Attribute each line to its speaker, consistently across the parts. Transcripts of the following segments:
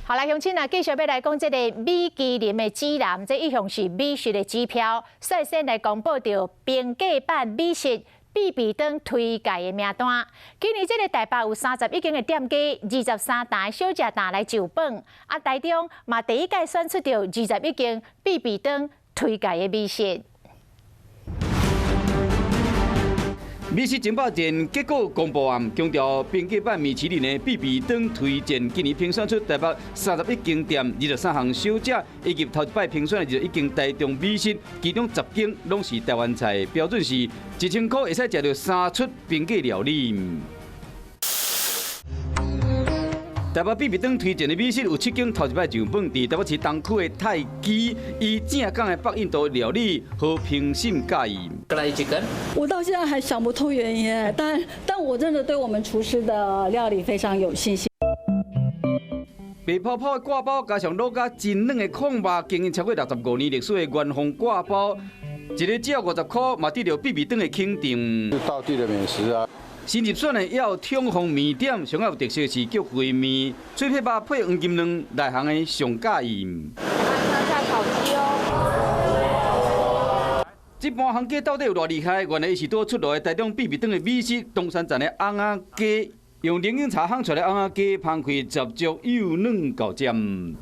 Speaker 1: 好來，鄉親啊，繼續欲來講這个米其林的指南，這一向是美食的指標，率先來公布著平價版美食必比登推介的名單。今年這个台北有31間的店家，23擔小食擔來上榜，啊，台中嘛第一屆選出著21間必比登推介的美食。
Speaker 2: 美食爭霸戰結果公布啊，強調平價版米其林的必比登推薦，今年評選出台北31間店、23項小食，以及頭一擺評選的21間台中美食，其中10間攏是台灣菜，標準是1000塊會使食著三出平價料理。台北必比登推薦的美食有七間頭一擺上榜，佇台北市東區的泰基，以正港的北印度料理予評審佮意。
Speaker 3: 我到現在還想不通原因，但我真的對我們廚師的料理非常有信心。
Speaker 2: 白泡泡的割包加上滷甲真軟的炕肉，經營超過65年歷史的元豐割包，一个只要50塊，嘛得著必比登的肯定。
Speaker 4: 道地的美食啊！
Speaker 2: 新入選的要統豐麵店，上有特色是叫燴麵，脆皮肉配黃金卵，內行的上佮意。
Speaker 5: 上烤雞哦。
Speaker 2: 這盤行家到底有偌厲害？原來伊是拄出爐的台中必比登的美食，東山站的甕仔雞，用龍井茶烘出來的甕仔雞，芳氣十足，幼嫩厚佔。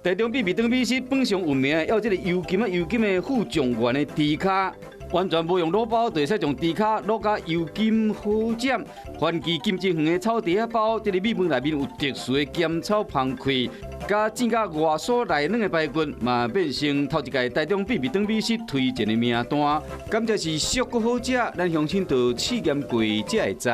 Speaker 2: 台中必比登美食本上有名的，猶這个油甘仔油甘的富狀元的豬跤。完全無用滷包，就會使將豬跤滷佮油甘好醬。番旗金針園的炒蹄仔包，這个米飯內面有特殊的鹹炒芳氣，佮煎甲外酥內軟的排骨，嘛變成頭一屆台中必比登美食推薦的名單。敢這是俗閣好食，咱鄉親都試驗過才會知。